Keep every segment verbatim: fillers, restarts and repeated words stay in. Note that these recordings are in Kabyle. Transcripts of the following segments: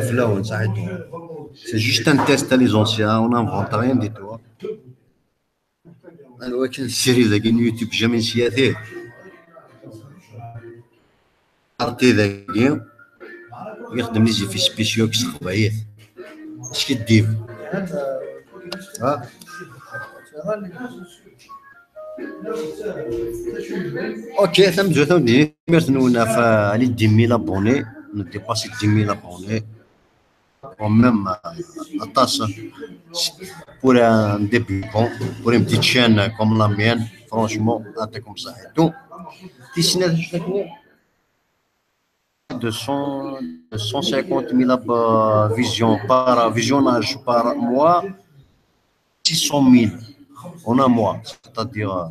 Aflawen, ça et tout. C'est juste un test à les anciens, on n'invente rien du tout. Anwa kan ssiri dagi n YouTube, jamais nsiya-t. Arti dagi, yexdem les effets spéciaux s teqbaylit. Askiddib. Ha? Ok, tamezwarut-nwen, imirt-nwen ɣef les dix mille abonnés, on a dépassé dix mille abonnés. Quand même, euh, aṭas, hein. Pour un débutant, pour une petite chaîne comme la mienne, franchement, un truc comme ça et tout. Tisina, deux cents, deux cent cinquante mille ab-, visions par, visionnage par mois, six cent mille en un mois. C'est-à-dire, euh,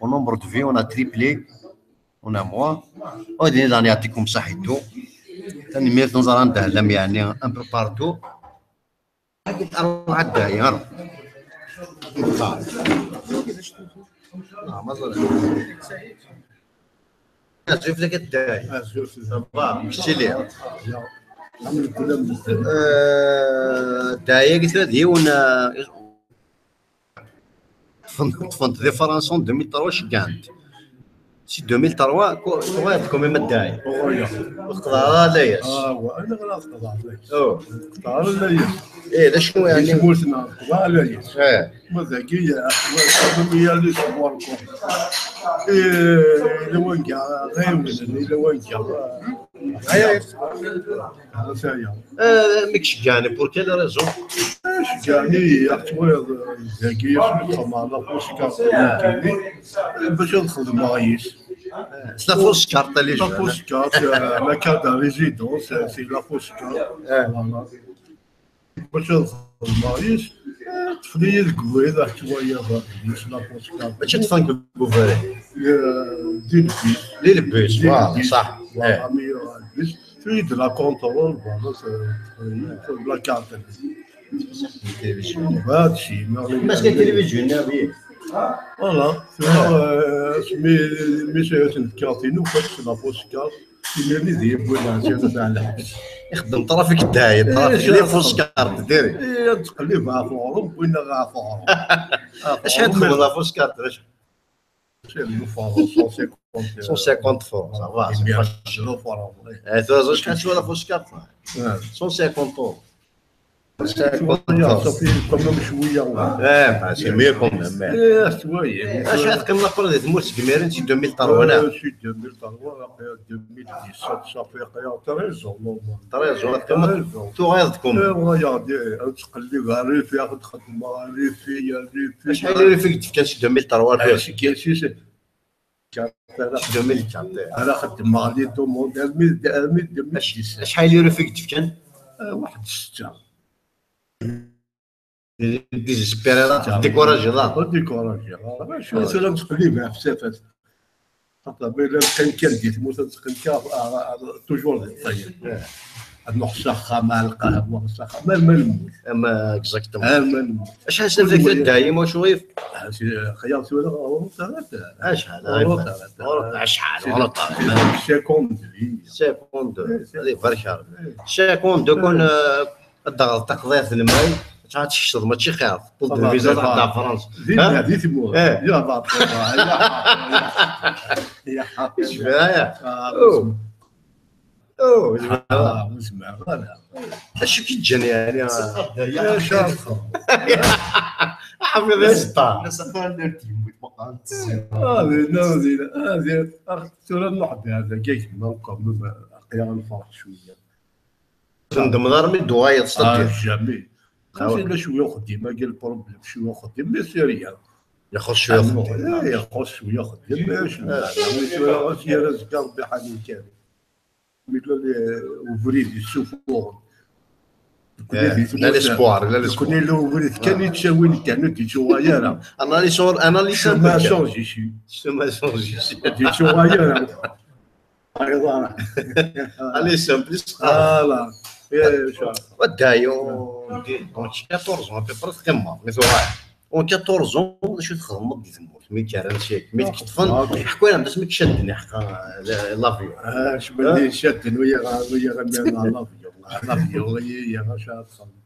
au nombre de vues, on a triplé en un mois. ودي داني يعطيكم صحيتو. تنميرت نزار عند العالم، يعني، un peu partout. هاكي تروح الداير. آه، ما زال. شوف لك الداير. آه، شوف لك. صافا، مشتي ليها. لا. عمل كل مدة. آه، الداير قلت لها ديونا. طفنت، طفنت دي فرنسا deux mille trois، شقعت. Si deux mille trois, quoi, quoi, comme il m'a dit. Oh, oui. اقطع على ياس. آه، وأنا غير أقطع على ياس. أوه. اقطع على ياس. إيه، لا شنو يعني؟ اسمه سنا، اقطع على ياس. إيه. ما ذاكي يا أخوان، هي اللي صوركم. إيه، لو نجا، غير ولا لو نجا. إيه. هذا سايا. آه، ميك شجعني، pour quelle raison؟ شجعني، يا أخوان، ذاكي، يا أخوان، ما لا فوسكا. باش نخدم رئيس. C'est la fausse carte, les jeunes. La fausse carte, euh, la carte de résidence, euh, c'est la fausse carte. Voilà. باش نخدم رئيس، آه، طفلي الكويت، راح شوية غادي، c'est la fausse carte. ماشي تفنك البوفاري. آه، دي البيس. دي البيس، دي voilà، البيس. صح. Voilà، إيه. Mais، آه، البيس. في de la contrôle، voilà، c'est la carte. التلفزيون. هذا الشيء، ما غير. بس كاين التلفزيون، نعم. Voilà. آه. آه، مي، مي سي، سي الكارتينو، فاش لا فوسكار. يميرني ذي بوين عشان تاع الحبس. يخدم طرافيك داير، إيه، طرافيك شو لي يخدم؟ فوسكار، ديري. إيه، تقلب على فورم، وين غا فورم. اش غتخدم لا فوسكار، اش؟ C'est le form, cent cinquante. Cent cinquante francs, ça va, c'est pas cher. Le form, oui. Eh, tu vois, je suis la fausse carte, hein. Ouais. Cent cinquante euros. Cent cinquante euros. Ça fait quand même شوية, ouais. Eh, bah, c'est mieux quand même, mais. Eh, tu vois, il y a اش غتقيم لابار ديال تموت تكميرين شي deux mille trois ولا؟ Euh, شي deux mille trois, deux mille dix-sept, ça fait treize ans, normalement. Treize ans, treize ans. تو غير تكون. Eh, regardez, تقلب على الريف، ياخذ خدمة، ريفي، يا ريفي. شحال اللي ريفي قلت كان شي deux mille trois ولا؟ شي كان شي، شي. Deux mille quatre. أنا خدمة لي دوموند، ألمي، ألمي deux mille dix-sept. شحال يورو فيك تفكان؟ آه، واحد ستة. ديزيسبيري، لا، ديكوراجي، لا. ديكوراجي، لا. شو سلام تقليب في سافات. حتى بين القيم كان ديت موسى تقليب، آه، آه، توجور ديال الطيب. نحسخها مع القهوة، نحسخها مع الماء الموت. اما اكزاكتومون. اما الموت. اش حاس فيك دايم وشويف؟ خيار سوينا غلط ثلاثة. اش هذا؟ غلط ثلاثة. اش حال؟ غلط. سيكوند. سيكوند. هذه بركة. سيكوند كون، آه، الدار تقضيت الماي، تعال تشتغل ماشي خير. طول الفيزا تاع فرنسا. زيد هذه تمور. يا بعض. يا. يا. يا. اوه، زعما. آه، زعما، فوالا. اش كيتجن يعني، آه؟ يا شاف. حافظ يا سطا. آه، زين، آه، زين. آه، زين. آه، ترى نروح بهذا، كيك، ما نقوم، ما، قيام نفرح شوية. تندم دار من دوايا، آه، تصدق؟ جامي. آه. خمسة إلا شوية خديمة، قال البروبليم، شوية خديمة، مي سي ريان. يخص شوية آه، خديمة. إيه، يخص شوية خديمة، آه. شوية، شوية، شوية، رزق ربي حنين كامل. مثل الأوفري دي السوفور. لا ليسبوار، لا ليسبوار. كنا الأوفري كان يتساوي لك، كانوا تيتسوى يا راه. أنا لي سور، أنا لي سور. شو ما شونجي شي. شو ما شونجي شي. تيتسوى يا راه. أيضا. أنا لي سور، بليس. فوالا. إيه، شو. ودايو، دي، دونك، quatorze ans، à peu près، تقيم، مي ثورة. En quatorze ans, d acu txedmeḍ di tmurt? Mi k-rran ssya, mi t-keṭṭfen, ḥku-aneɣ-d asmi k-cadden iḥeqqa, la-, l'avion. Ah, cmali cadden, wiyaɣ, wiyaɣ, l'avion, l'avion, wiyaɣ, acu ara txedmeḍ?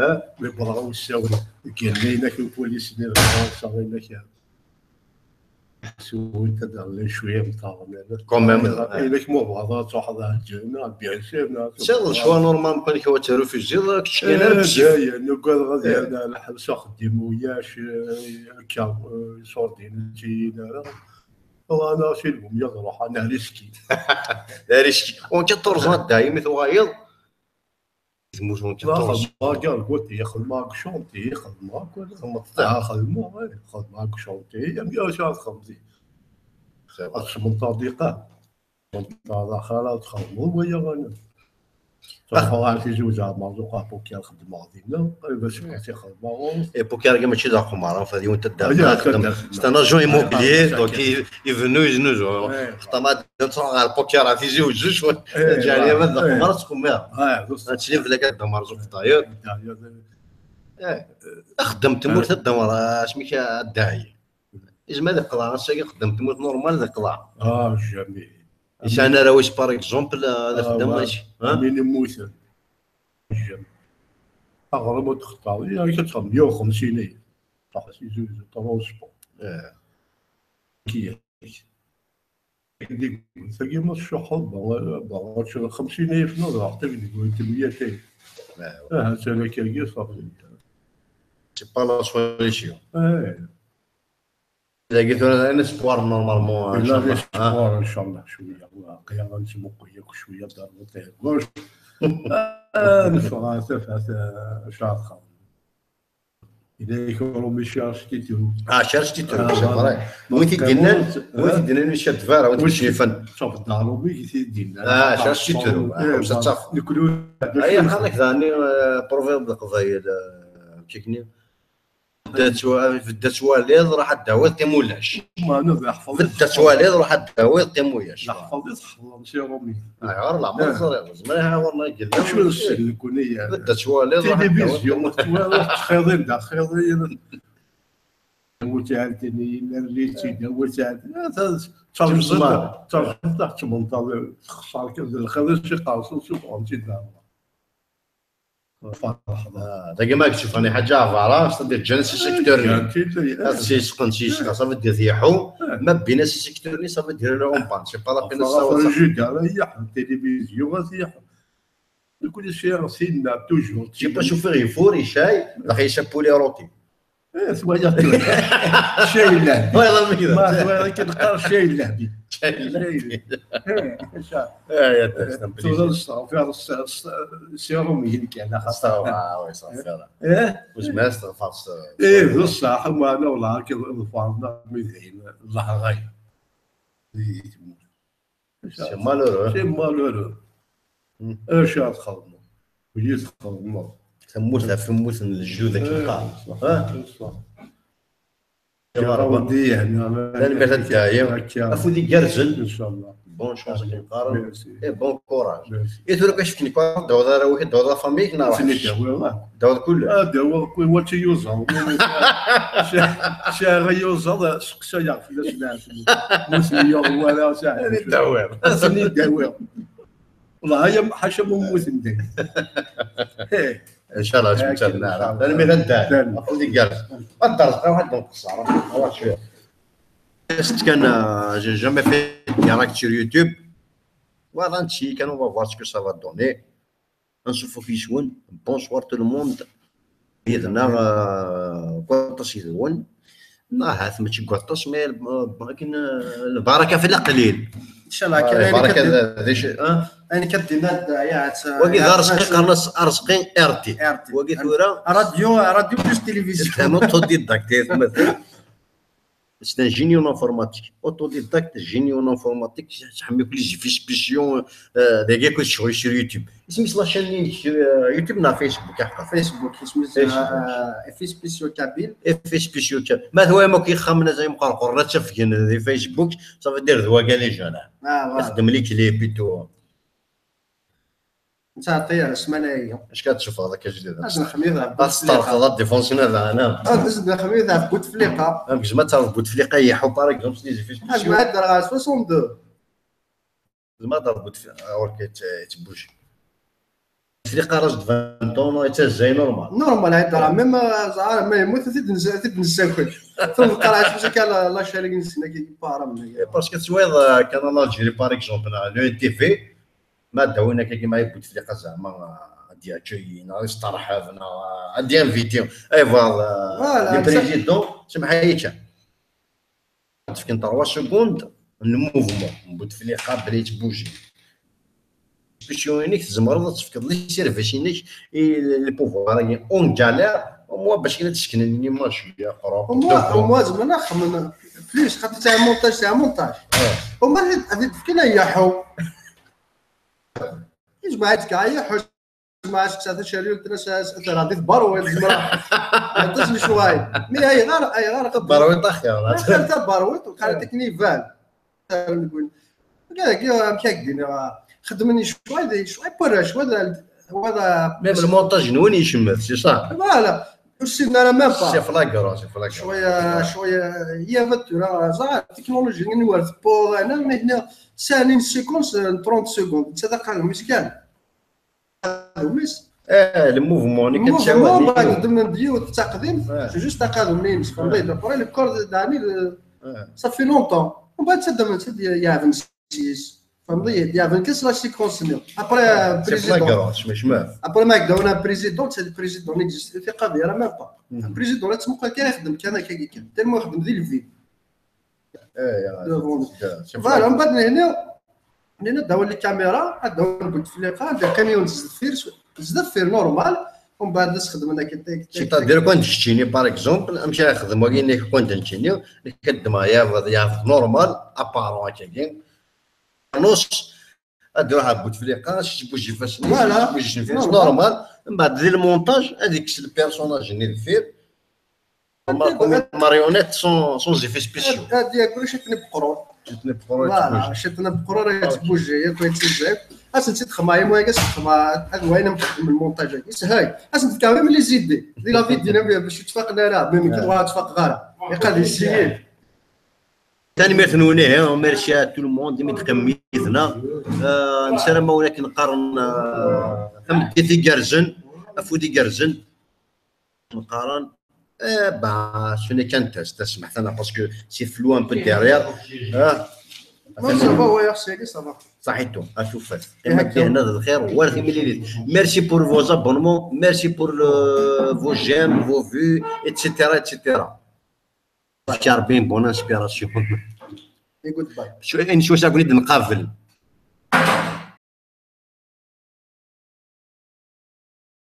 Ah, mi wwḍeɣ i usawen, ggannen-ak upulis-nni d Fransa, inak, swin-t ad aɣ-llan cwiya imeṭṭawen. Quand même. Inak ma tebɣiḍ ad truḥeḍ ar lǧenna, bien sûr, neɣ... Tesɛiḍ lecɣal normal, kan kra ad terfuziḍ, kečč kan ara... Eh, bzif. Dayen, ugadeɣ ad yerr ar lḥebs uxeddim, ulac, eh, akka, eh, iṣurdiyen ur ttinin ara. Anaɣ si lbumya ad ruḥeɣ, anaɣ riski. D ariski. En quatorze ans, dayem i tuɣaleḍ di tmurt, en quatorze ans. Xedmeɣ gargote, xedmeɣ deg chantier, xedmeɣ akk. Xedmeɣ, eh, xedmeɣ deg chantier, am acu ara txedmeḍ? Ad tecmeḍ ṭardiqa. Ṭardiqa ara txedmeḍ, waya ɣana. Truḥeḍ ɣer Tizi Uzzu, Ɛmer Merzuq, apukyar xeddmeɣ dinna, qrib aseggas i xedmeɣ ɣur-s. Apukyar-agi mačči d aqemmer, ɣef yiwen taddart. Ah, ya, taddart. C'est un agent immobilier, donc il, il veut nous, il nous, xaṭer ma ad nruḥ ɣer apukyar ɣer Tizi Uzzu, cwiṭ, eh, ǧeɛli, ma d aqemmer, ad tqemmer. Ah, d aṣṣeḥ. Ad tili fell-ak a Dda Merzuq, d'ailleurs. Eh, axeddam n tmurt, a Dda Mer-, asmi-k a Dda Ɛli. Izmer ad iqḍeɛ, ass-agi axeddam n tmurt normal ad iqḍeɛ. Ah, jamais. Yesɛan arraw-is, par exemple, ad ixdem, ah, amin immuten. Jamais. Aɣrum ur txeṭṭer. Amek ad txedmeḍ? Meyya u xemsin ay. Truḥ si zuzu, transport. Eh. Kiyek. Tagi ma tcuḥḥeḍ, bɣa, bɣa, xemsin ay fnun, raḥ tagi, tmeyya ay. Ah, atan akkagi, ṣafi. C'est pas la solution. Eh. Dagi tura d un espoir, normalement, yella d espoir, inchallah, cwiya. Aql-aɣ ad nettmuqul yakk cwiya, d rrut à gauche. Ah, neffeɣ ɣer tafat, ah, acu ara txedmeḍ? Yella yak Rumi cherche Tito. Ah, cherche Tito, c'est vrai. Wi t-id-yennan, wi t-id-yennan, wi t-id-yennan, wi t-id-yennan. Ah, cherche Tito. Ah, eh, wi t-id-yennan? Nekk ur... Ay, axanek daɣen, eh, proverbe n Leqbayel, eh, amek akken-nni? Bedda ttwa-, bedda ttwaliḍ, ruḥ ad d-tawiḍ, qqim ulac. Bedda ttwaliḍ, ruḥ ad d-tawiḍ, qqim ulac. Leḥfaḍ i tḥefḍem si Rumi. Ayɣer? Leɛmer ẓriɣ, zemreɣ ad ɣur-neɣ yella. Acu d ssel nekkni? Bedda ttwaliḍ, ruḥ ad d-tawiḍ. Tilivizyu, ttwaliḍ, txiḍin d axiḍin. Awi-tt-id, yellan rriti-d, awi-tt-id. Terẓiḍ, terẓiḍ, tettmenṭaḍ, texṣer kan d lxiḍ-is iqerṣen, sufɣen-tt-id d Allah. Ferḥeḍ. Ah, dagi ma k-ttufan iḥaǧa ɛbara, c'est-à-dire ǧǧan si secteur-nni. Ad s-yesqen, s-yesqa, ça veut dire iḥu, ma bbin-as si secteur-nni, ça veut dire la on panne. C'est pas la peine de savoir ça. Frigidaire, ad iḥu, tilivizyu, ad iḥu. Nekkni sɛiɣ tinna, toujours. J'ai pas chauffeur, il faut, icay, daxel yesɛa poulet rôti. Eh, twalaḍ tura. Cay n Leɛbi. Twalaḍ mi... Ma twalaḍ akken qqar cay n Leɛbi. Cay n Leɛbi. Eh, aca. Eh, ya, eh, tura nesteɣfir s, s, s Iṛumyen kan, axaṭer. Astaɣfir, ah, oui, astaɣfir. Eh? Ur zmireɣ ad steɣfireɣ s... Eh, d ṣṣeḥ, ameɛna, wellah, akken ḍefren-aɣ mi d ayen, Allah ɣaya. Di tmurt. C'est malheureux. C'est malheureux. Hmm. Acu ara txedmeḍ? Wigi txedmeḍ. Tamurt ɣef lmut n lejdud akken qqaren. Eh, ṣṣeḥ. Ha? Ṣṣeḥ. Ya Ṛebbi. Tanemmirt a Dda Ɛli. Akka. Afud igerrzen. Inchallah. Bonne chance akken qqaren. Merci. Et bon courage. Merci. I tura kan cekk nekk ad d-tawiḍ arraw-ik, ad d-tawiḍ la famille-ik, neɣ ad d-tawiḍ kullec? Ah, d-awiḍ kullec, wa tt-yuẓeḍ. Ca-, ca-, yuẓeḍ, seqsayeɣ fell-as leɛtab. Ur ten-yuɣ wara, saɛd. Ad ten-id-tawiḍ. Ad ten-id-tawiḍ. Wellah, aya ḥaca ma mmuten dagi. Inchallah, ur ttmettat ara. Tanemmirt a Dda Ɛli. Tanemmirt. Afud igerrzen. Ad d-rẓeɣ, ad d-nqeṣṣer. Awa cwiya. Est-ce que, euh, j'ai jamais fait de direct sur YouTube. Voilà, un petit, on va voir ce que ça va donner. Anṣufuf yes-wen. Bonsoir tout le monde. Yid-neɣ, euh, deg waṭas yid-wen. Ahat mačči deg waṭas, mais, euh, akken, euh, lbaraka fi lqelil. Inchallah, ah, kan ayen lbaraka kan d, d acu, ah? Ayen kan d-yenna Dda Ɛli, ah, wagi d Arezqi, qqaren-as Arezqi R T. R T. Wagi tura radio, radio plus télévision. C'est un autodidacte, c'est un génie en informatique. Autodidacte, génie en informatique, tḥemmel akk les effets spéciaux, euh, dagi akk ccɣel sur YouTube. Isem-is la chaîne-nni-inek, euh, YouTube neɣ Facebook, aḥeqqa? Facebook, isem-is, Facebook. Euh, Effets spéciaux Kabyle. Effets spéciaux Kabyle. Ma twalamt akk ixxamen-a meqqar qerra ttafgen di Facebook, ça veut dire d wagal i jala. Ah, voilà. Ixdem les clips et tout. Netta ɛṭi ar ssmana-agi. Acu ad tsuffɣeḍ akka jdidan? Ad nexmid ɣef Ad testeṛfeḍ ad défoncer-ina daɣen. Ad nzed nexmid ɣef Bouteflika. Am gzem ad taɣeḍ Bouteflika iḥu, par exemple, s les effets spéciaux. Ad ddreɣ ɣer soixante-deux. Zem ad taɣeḍ Bouteflika, ur k-yettbuji. Bouteflika reste vingt ans, yettazzay normal. Normal, ad ddreɣ, même ẓɛar ma yemmut, ad t-id-nessakel. Tura qqar-as, la chaîne-agi-nsen, agi, param. Parce que teswiḍ kan en Algérie, par exemple, neɣ le N T V, ma dawin akka kima yewwi-d fliqa zeɛma ad d-yaččey neɣ ad isteṛḥeb neɣ ad d-inviti, aywa, le président, semḥ-iyi kan. Ad d-fken trois secondes n le mouvement n Bouteflika bla yettbuji. Spéciaux-inek tzemreḍ ad tefkeḍ les services-inek i le pouvoir-agi en galère, au moins bac kan ad d-seknen une image cwiya qrib. Au moins, au moins zemren ad xedmen plus, xaṭi tesɛa montage, tesɛa montage. Au moins ad d-fken ay yaḥu. Yezmer ad k-iɛeyyeḥ, yezmer ad s-kkseɣ tacerrilt-nnes, ad terreɣ di tberwiḍt, zemreɣ. Aṭas n lecɣal. Mi ayɣer, ayɣer taberwiḍt axir. Axir taberwiḍt, uqal-ak akken iban. Dagi amek ad k-d-iniɣ, xeddmen lecɣal, d lecɣal n warrac, wa d, wa d. Même le montage-nwen icemmet, c'est ça. Voilà. Ur ssinen ara même pas. C'est flagrant, c'est flagrant. Cwiya, cwiya, yaba tura, ẓer, technologie-nni wer tewweḍ, ana, mais hna, sɛan une séquence n trente secondes, netta d aqadum-is kan. Aqadum-is. Eh, le mouvement, nekk mouvement, ttawin. Mbeɛd ddmen-d yiwet d taqdimt, c'est juste aqadum-ines, fhemḍ-iyi. Après, le corps, dani, ça fait longtemps. Mbeɛd ttaddamen-tt-id yeɛben s-is. Fhemḍ-iyi, yeɛben kan s la séquence-nni. Après, c'est président. Flagrant, cmecmaf. Après, ma yekda un président, c'est le président n'existe, tiqa di ara même pas. Un président, la tettmuqul kan ixeddem kan akka kan. Tellement ixeddem di le vide. Voilà, mbeɛd nehna, nehna dawen les caméras, ad dawen Bouteflika, ad yeqqim yiwen sdeffir, sdeffir normal, mbeɛd ad sxedmen akka. C'est-à-dire, quand je tiens, par exemple, amek ara xedmeɣ wagi, nekk quand je tiens, nekk ad ddmeɣ yaḍ, yaḍ normal, apparent akkagi. Nus, ad iruḥ ar Bouteflika, ad yettbuji ifassen-is, voilà, ad yettbuji ifassen-is, normal. Mbeɛd di le montage, ad yekkes le personnage-nni deffir. Comme une marionnette sans, sans effets spéciaux. Ad, ad, ad, ad, ad, ad, voilà, ad tbuji, ad tbuji. Ad sen-tt-id-xedmeɣ, imi wagi ad s-xedmeɣ, ad wayen am xedmen le montage-agi. Ishey, ad sen-d-fkeɣ même les idées. Di la vidéo, bac ur ttfaqen ara, même kif ur ttfaqeɣ ara. Iqad yessiyin. Tanemmirt-nwen, ihi, merci à tout le monde, imi d-teqqimem yid-neɣ. Euh, nessaram akken qqaren, euh, tameddit igerrzen, afud igerrzen. Qqaren, eh, bah, ce n'est qu'un test, tasmaḥt-ana, parce que c'est flou un peu derrière. Ah. Non, ça va, ouais, ça va. Saḥitu, a tufat. Qqimet dihna d lxir, war timlilit. Merci pour vos abonnements, merci pour le, vos j'aime, vos vues, et cetera, et cetera. Rebbi, bonne inspiration. Et goodbye. Ayen s wacu ad ken-id-nqabel.